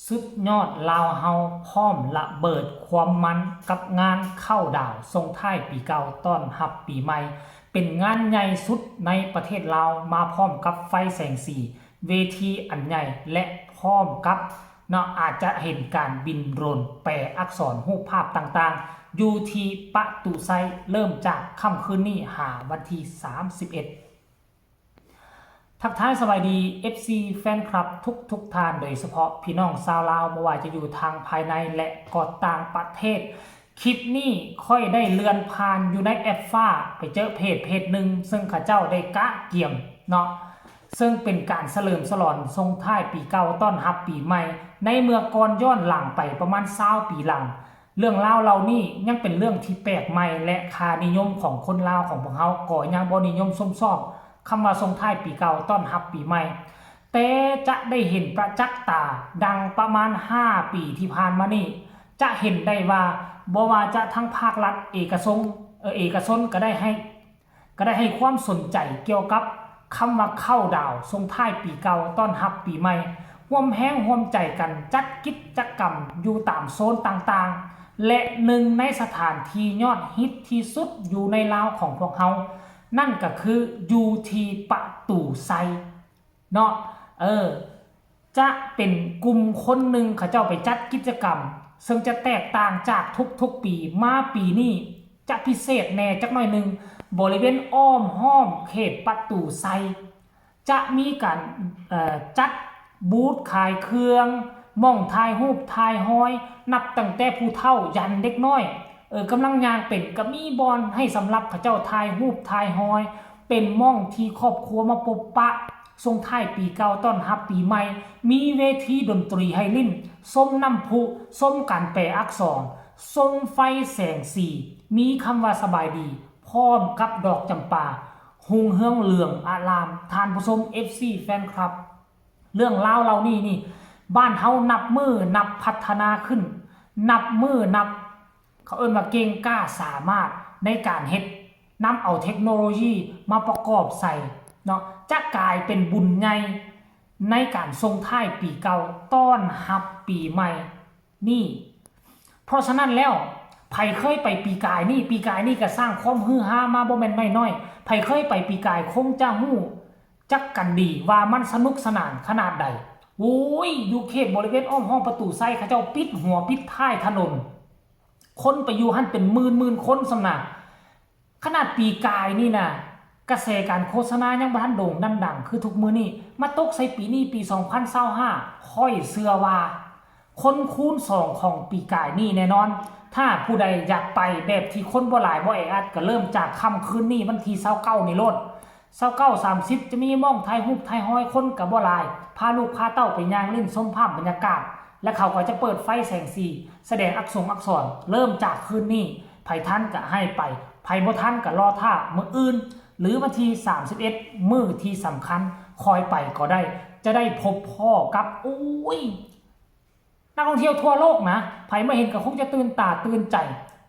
ສຸດຍອດລາວເຮົາພ້ອມລະເບີດຄວາມມັນກັບງານເຂົ້າດາວສົ່ງທ້າຍປີເກົ່າຕ້ອນຮັບປີໃໝ່ ເປັນງານໃຫຍ່ສຸດໃນປະເທດລາວ ມາພ້ອມກັບໄຟແສງສີ ເວທີອັນໃຫຍ່ ແລະ ພ້ອມກັບເນາະ ອາດຈະເຫັນການບິນໂດຣນ ແປອັກສອນ ຮູບພາບຕ່າງໆ ຢູ່ທີ່ປະຕູໄຊ ເລີ່ມຈາກຄ່ຳຄືນນີ້ຫາວັນທີສາມສິບເອັດ. ທັກທາຍສະບາຍດີ ເອັຟຊີ ແຟນຄລັບທຸກໆທ່ານ ໂດຍສະເພາະພີ່ນ້ອງຊາວລາວ ບໍ່ວ່າຈະຢູ່ທາງພາຍໃນ ແລະ ກໍຕ່າງປະເທດ. ຄລິບນີ້ຂ້ອຍໄດ້ເລື່ອນຜ່ານຢູ່ໃນແອັບຟ້າ ໄປເຈີເພຈເພຈໜຶ່ງ ເຊິ່ງເຂົາເຈົ້າໄດ້ກະກຽມເນາະ ເຊິ່ງເປັນການສະເຫຼີມສະຫຼອນສົ່ງທ້າຍປີເກົ່າຕ້ອນຮັບປີໃໝ່ ໃນເມື່ອກ່ອນຍ້ອນຫຼັງໄປປະມານຊາວປີຫຼັງ. ເລື່ອງລາວເຫຼົ່ານີ້ຍັງເປັນເລື່ອງທີ່ແປກໃໝ່ ແລະ ຄ່ານິຍົມຂອງຄົນລາວຂອງພວກເຮົາກໍຍັງບໍ່ນິຍົມຊົມຊອບຄຳວ່າສົ່ງທ້າຍປີເກົ່າຕ້ອນຮັບປີໃໝ່, ແຕ່ຈະໄດ້ເຫັນປະຈັກຕາດັ່ງປະມານຫ້າປີທີ່ຜ່ານມານີ້ ຈະເຫັນໄດ້ວ່າ ບໍ່ວ່າຈະທັງພາກລັດ ເອກະຊົນ ເອີ ເອກະຊົນກໍໄດ້ໃຫ້ ກໍໄດ້ໃຫ້ຄວາມສົນໃຈກ່ຽວກັບຄຳວ່າເຂົ້າດາວສົ່ງທ້າຍປີເກົ່າຕ້ອນຮັບປີໃໝ່, ຮ່ວມແຮງຮ່ວມໃຈກັນຈັດກິດຈະກຳຢູ່ຕາມໂຊນຕ່າງໆ ແລະ ໜຶ່ງໃນສະຖານທີ່ຍອດຮິດທີ່ສຸດຢູ່ໃນລາວຂອງພວກເຮົາ ນັ້ນກໍຄືຢູ່ທີ່ປະຕູໄຊເນາະ. ເອີ ຈະເປັນກຸ່ມຄົນໜຶ່ງເຂົາເຈົ້າໄປຈັດກິດຈະກຳ ເຊິ່ງຈະແຕກຕ່າງຈາກທຸກໆປີ, ມາປີນີ້ຈະພິເສດແດ່ຈັກໜ້ອຍໜຶ່ງ. ບໍລິເວນອ້ອມຮອບເຂດປະຕູໄຊ ຈະມີການ ເອີ ຈັດບູດຂາຍເຄື່ອງ, ໝ່ອງຖ່າຍຮູບຖ່າຍຮອຍ, ນັບຕັ້ງແຕ່ຜູ້ເຖົ້າຢັນເດັກນ້ອຍ ເອີ ກຳລັງຍ່າງເປັນ ກໍມີບ່ອນໃຫ້ສຳລັບເຂົາເຈົ້າຖ່າຍຮູບຖ່າຍຮອຍ, ເປັນໝ່ອງທີ່ຄອບຄົວມາພົບປະ ສົ່ງທ້າຍປີເກົ່າຕ້ອນຮັບປີໃໝ່, ມີເວທີດົນຕຣີໃຫ້ຫຼິ້ນ, ຊົມນ້ຳພຸ, ຊົມການແປອັກສອນ, ຊົມໄຟແສງສີ, ມີຄຳວ່າສະບາຍດີ ພ້ອມກັບດອກຈຳປາ ຮຸ່ງເຮືອງເຫຼືອງອາລາມ. ທ່ານຜູ້ຊົມ ເອັຟຊີ ແຟນຄລັບ ເລື່ອງລາວເຫຼົ່ານີ້ນີ້ ບ້ານເຮົານັບມື້ນັບພັດທະນາຂຶ້ນ, ນັບມື້ນັບ ເຂົາເອີ້ນວ່າເກັ່ງກ້າສາມາດໃນການເຮັດ, ນຳເອົາເທັກໂນໂລຢີມາປະກອບໃສ່ເນາະ, ຈະກາຍເປັນບຸນໃຫຍ່ໃນການສົ່ງທ້າຍປີເກົ່າ ຕ້ອນຮັບປີໃໝ່ນີ້. ເພາະສະນັ້ນແລ້ວ ໃຜເຄີຍໄປປີກາຍນີ້, ປີກາຍນີ້ກໍສ້າງຄວາມຮືຮາມາບໍ່ແມ່ນໜ້ອຍໆ, ໃຜເຄີຍໄປປີກາຍຄົງຈະຮູ້ຈັກກັນດີວ່າມັນສະໜຸກສະໜານຂະໜາດໃດ. ໂອ້ຍ ຢູ່ເຂດບໍລິເວນອ້ອມຮອບປະຕູໄຊ ເຂົາເຈົ້າປິດຫົວປິດທ້າຍຖະໜົນ, ຄົນໄປຢູ່ຫັ້ນເປັນໝື່ນໆຄົນສ່ຳນະ. ຂະໜາດປີກາຍນີ້ນະ ກະແສການໂຄສະນາຍັງບໍ່ທັນໂດ່ງດັງຄືທຸກມື້ນີ້, ມາຕົກໃສ່ປີນີ້ ປີສອງພັນຊາວຫ້າ ຂ້ອຍເຊື່ອວ່າຄົນຄູນສອງຂອງປີກາຍນີ້ແນ່ນອນ. ຖ້າຜູ້ໃດຢາກໄປແບບທີ່ຄົນບໍ່ຫຼາຍບໍ່ແອອັດ ກໍເລີ່ມຈາກຄ່ຳຄືນນີ້ ວັນທີຊາວເກົ້ານີ້ໂລດ. ຊາວເກົ້າ ສາມສິບ ຈະມີໝ່ອງຖ່າຍຮູບຖ່າຍຮອຍ, ຄົນກໍບໍ່ຫຼາຍ, ພາລູກພາເຕົ້າໄປຍ່າງຫຼິ້ນຊົມພາບບັນຍາກາດ ແລະ ເຂົາກໍຈະເປີດໄຟແສງສີ ສະແດງອັກສົງອັກສອນ. ເລີ່ມຈາກຄືນນີ້ ໃຜທັນກໍໃຫ້ໄປ, ໃຜບໍ່ທັນກໍລໍຖ້າມື້ອື່ນ ຫຼື ວັນທີສາມສິບເອັດ ມື້ທີ່ສຳຄັນ ຄ່ອຍໄປກໍໄດ້, ຈະໄດ້ພົບພໍ້ກັບ ໂອ້ຍ ນັກທ່ອງທ່ຽວທົ່ວໂລກນະ, ໃຜມາເຫັນກໍຄົງຈະຕື່ນຕາຕື່ນໃຈ,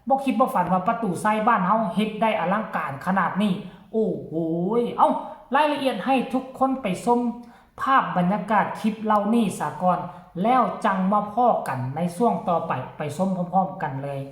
ບໍ່ຄິດບໍ່ຝັນວ່າປະຕູໄຊບ້ານເຮົາເຮັດໄດ້ອະລັງການຂະໜາດນີ້. ໂອ້ໂຫຍ ເອົ້າ ລາຍລະອຽດໃຫ້ທຸກຄົນໄປຊົມພາບບັນຍາກາດຄລິບເຫຼົ່ານີ້ສາກ່ອນ, ແລ້ວຈັ່ງມາພໍ້ກັນໃນຊ່ວງຕໍ່ໄປ, ໄປຊົມພ້ອມໆກັນເລີຍ.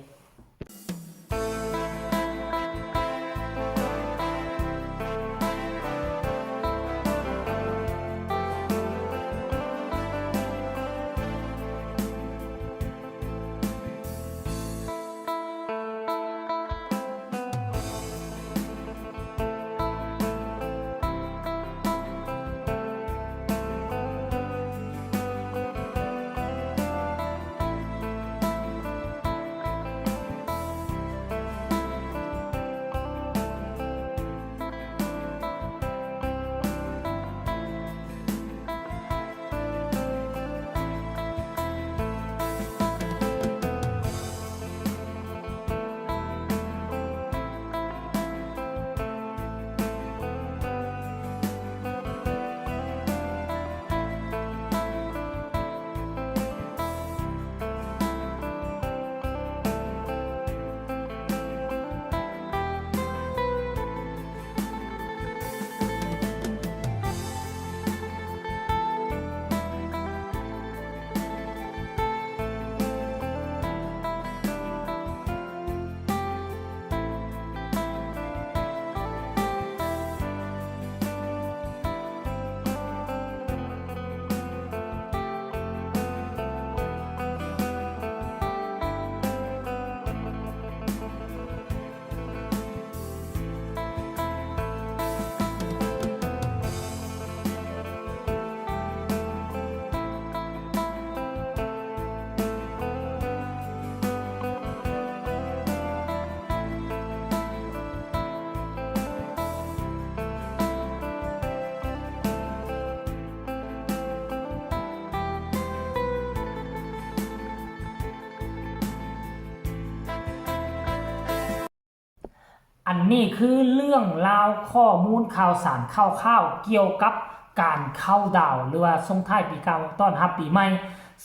ອັນນີ້ຄືເລື່ອງລາວ ຂໍ້ມູນຂ່າວສານຄ່າວໆ ກ່ຽວກັບການເຄົາດາວ ຫຼືວ່າສົ່ງທ້າຍປີເກົ່າຕ້ອນຮັບປີໃໝ່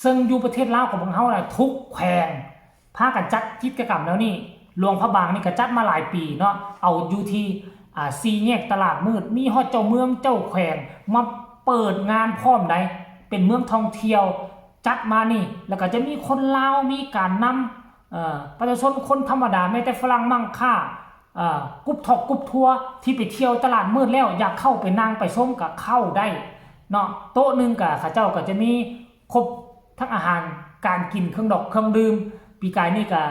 ເຊິ່ງຢູ່ປະເທດລາວຂອງພວກເຮົານະ ທຸກແຂວງພາກັນຈັດກິດຈະກຳແນວນີ້. ຫຼວງພະບາງນີ້ກໍຈັດມາຫຼາຍປີເນາະ ເອົາຢູ່ທີ່ ອ່າ ສີ່ແຍກຕະຫຼາດມືດ ມີຮອດເຈົ້າເມືອງເຈົ້າແຂວງມາເປີດງານພ້ອມໃດ໋ ເປັນເມືອງທ່ອງທ່ຽວ ຈັດມານີ້ ແລ້ວກໍຈະມີຄົນລາວ ມີການນຳ ເອີ ປະຊາຊົນຄົນທຳມະດາ ແມ້ແຕ່ຝຣັ່ງມັ່ງຄ່າ ເອີ ກຸ່ມທອກກຸ່ມທົວ ທີ່ໄປທ່ຽວຕະຫຼາດມືດແລ້ວ ຢາກເຂົ້າໄປນັ່ງໄປຊົມກໍເຂົ້າໄດ້ເນາະ. ໂຕະໜຶ່ງກໍ ເຂົາເຈົ້າກໍຈະມີຄົບທັງອາຫານການກິນ ເຄື່ອງດອກເຄື່ອງດື່ມ ປີກາຍນີ້ກໍ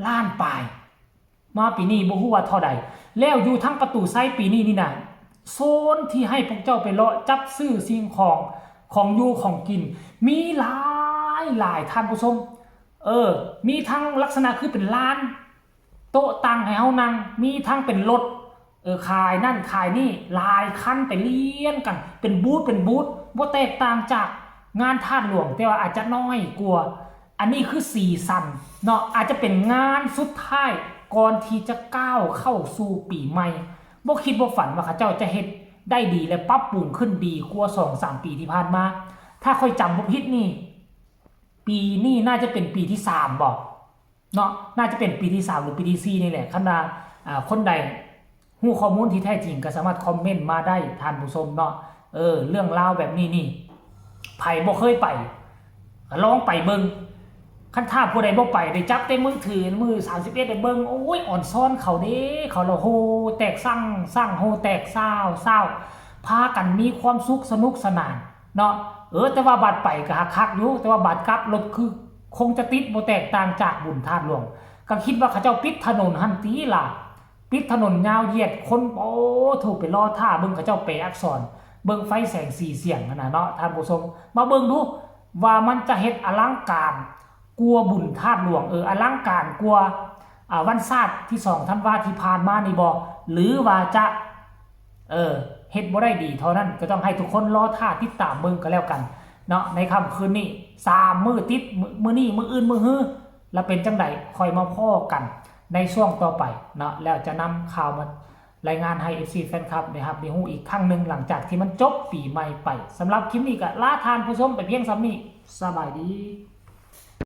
ລ້ານປາຍ ມາປີນີ້ບໍ່ຮູ້ວ່າເທົ່າໃດ. ແລ້ວຢູ່ທາງປະຕູໄຊປີນີ້ນີ້ນະ ໂຊນທີ່ໃຫ້ພວກເຈົ້າໄປເລາະຈັບຊື້ສິ່ງຂອງ ຂອງຢູ່ຂອງກິນ ມີຫຼາຍໆ ທ່ານຜູ້ຊົມ. ເອີ ມີທັງລັກສະນະຄືເປັນລານໂຕະຕັ່ງໃຫ້ເຮົານັ່ງ ມີທັງເປັນລົດ ເອີ ຂາຍນັ້ນຂາຍນີ້ຫຼາຍຄັນໄປລຽນກັນ ເປັນບູດເປັນບູດ ບໍ່ແຕກຕ່າງຈາກງານທາດຫຼວງ ແຕ່ວ່າອາດຈະນ້ອຍກວ່າ. ອັນນີ້ຄືສີສັນເນາະ ອາດຈະເປັນງານສຸດທ້າຍກ່ອນທີ່ຈະກ້າວເຂົ້າສູ່ປີໃໝ່. ບໍ່ຄິດບໍ່ຝັນວ່າເຂົາເຈົ້າຈະເຮັດໄດ້ດີ ແລະ ປັບປຸງຂຶ້ນດີກວ່າສອງສາມປີທີ່ຜ່ານມາ. ຖ້າຂ້ອຍຈຳບໍ່ຜິດນີ້ ປີນີ້ໜ້າຈະເປັນປີທີສາມບໍ ເນາະ ໜ້າຈະເປັນປີທີສາມ ຫຼື ປີທີສີ່ນີ້ແຫຼະ. ຄັນວ່າ ອ່າ ຄົນໃດຮູ້ຂໍ້ມູນທີ່ແທ້ຈິງ ກໍສາມາດຄອມເມັນມາໄດ້ ທ່ານຜູ້ຊົມເນາະ. ເອີ ເລື່ອງລາວແບບນີ້ນີ້ ໃຜບໍ່ເຄີຍໄປ ກໍລອງໄປເບິ່ງ. ຄັນຖ້າຜູ້ໃດບໍ່ໄປ ໄດ້ຈັບແຕ່ມືຖືມື້ສາມສິບເອັດໄດ້ເບິ່ງ ໂອ້ຍ ອອນຊອນເຂົາເດ້ ເຂົາລະໂຮແຕກຊັງ ຊັງໂຮແຕກຊາວ ຊາວ ພາກັນມີຄວາມສຸກສະໜຸກສະໜານເນາະ. ເອີ ແຕ່ວ່າບາດໄປກໍຄັກໆຢູ່ ແຕ່ວ່າບາດກັບລົດຄື ຄົງຈະຕິດບໍ່ແຕກຕ່າງຈາກບຸນທາດຫຼວງ. ກໍຄິດວ່າເຂົາເຈົ້າປິດຖະໜົນຫັ້ນຕິລະ ປິດຖະໜົນຍາວຢຽດ ຄົນ ໂອ້ ໂທ້ ໄປລໍຖ້າເບິ່ງເຂົາເຈົ້າແປອັກສອນ ເບິ່ງໄຟແສງສີສຽງຫັ້ນນະເນາະ ທ່ານຜູ້ຊົມ. ມາເບິ່ງດູວ່າມັນຈະເຮັດອະລັງການກວ່າບຸນທາດຫຼວງ ເອີ ອະລັງການກວ່າ ອ່າ ວັນຊາດທີສອງທັນວາທີ່ຜ່ານມານີ້ບໍ່ ຫຼືວ່າຈະ ເອີ ເຮັດບໍ່ໄດ້ດີເທົ່ານັ້ນ ກໍຕ້ອງໃຫ້ທຸກຄົນລໍຖ້າຕິດຕາມເບິ່ງກໍແລ້ວກັນເນາະ. ໃນຄ່ຳຄືນນີ້ສາມມື້ຕິດ ມື້ ມື້ນີ້ ມື້ອື່ນ ມື້ຮື ລະເປັນຈັ່ງໃດ ຄ່ອຍມາພໍ້ກັນໃນຊ່ວງຕໍ່ໄປເນາະ ແລ້ວຈະນຳຂ່າວມາລາຍງານໃຫ້ເອັຟຊີແຟນຄລັບໄດ້ຮັບໄດ້ຮູ້ອີກຄັ້ງໜຶ່ງ ຫຼັງຈາກທີ່ມັນຈົບປີໃໝ່ໄປ. ສຳລັບຄລິບນີ້ກໍລາທ່ານຜູ້ຊົມໄປພຽງສ່ຳນີ້. ສະບາຍດີ.